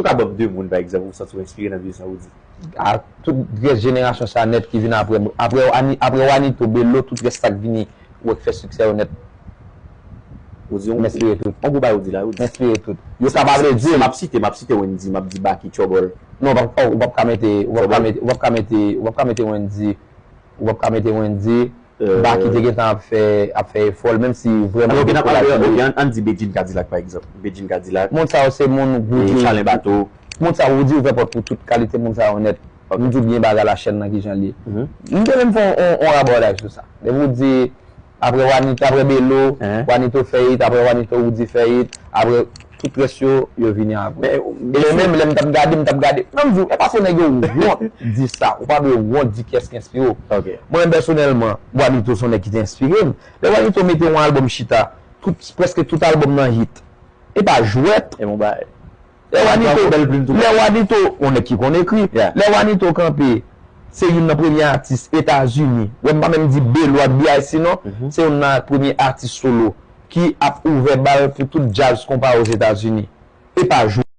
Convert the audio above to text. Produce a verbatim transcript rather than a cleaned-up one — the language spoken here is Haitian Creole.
Ou ka ban m de moun, pa egzanp, ou santi w enspire nan vye sa ou di? A tout rès jenerasyon sa nèt ki vin apre, apre, Ani- apre Wanito, Belo, tout rès sa k vini, ou wè k fè siksè yo nèt. Ou di yon M enspire tout. Yon gwo bagay ou di la, ou di. M enspire tout. Yo sa pa vle di. M ap site, m ap site Wendy, m ap di Baky, Trouble. Non, w p ap, w p ap ka mete, w p ap ka Trouble. mete, w p ap ka mete, w p ap ka mete Wendy. Ou p ap ka mete Wendy. Euh, Baky te gentan ap fè, ap fè efò l, menm si vrèman Ok, n ap dekouraje pale, li. Ok, ann, ann di Bedjine Cadillac, pa egzanp. Bedjine Cadillac, Moun sa yo se moun e goudou. Charlin Bato. Moun sa yo ouvè pòt pou tout kalite moun sa yo nèt. Ok. M di w byen bagay la chèn nan kijan li ye. Mhm. M te menm fè yon, yon, yon rabòdaj sou sa. Depi w di, apre Wanito, apre Belo, Hein? Wanito fè it, apre Wanito Roody fè it, apre tout rès yo, yo vini apre. Men, E menm lè m t ap gade, m t ap gade. Nan m di w, e pa fo nèg yo wont di sa. Ou pa dwe wont di kiyès ki enspire w. Ok. Mwen pèsonèlman, Wanito se yon nèg ki te enspire m. Lè Wanito mete yon albòm chita, tout, prèske tout albòm nan hit. E pa jwèt. E bon bagay. Lè Wanito, Bèl plim tou. Lè Wanito, yon nèg ki konn ekri. Yeah. Lè Wanito kanpe, se youn nan premye atis Etazini. Wè m pa menm di Belo ak B I C non. Se youn nan premye atis solo ki ap ouvè bal pou tout djaz konpa Ozetazini. E pa jwèt.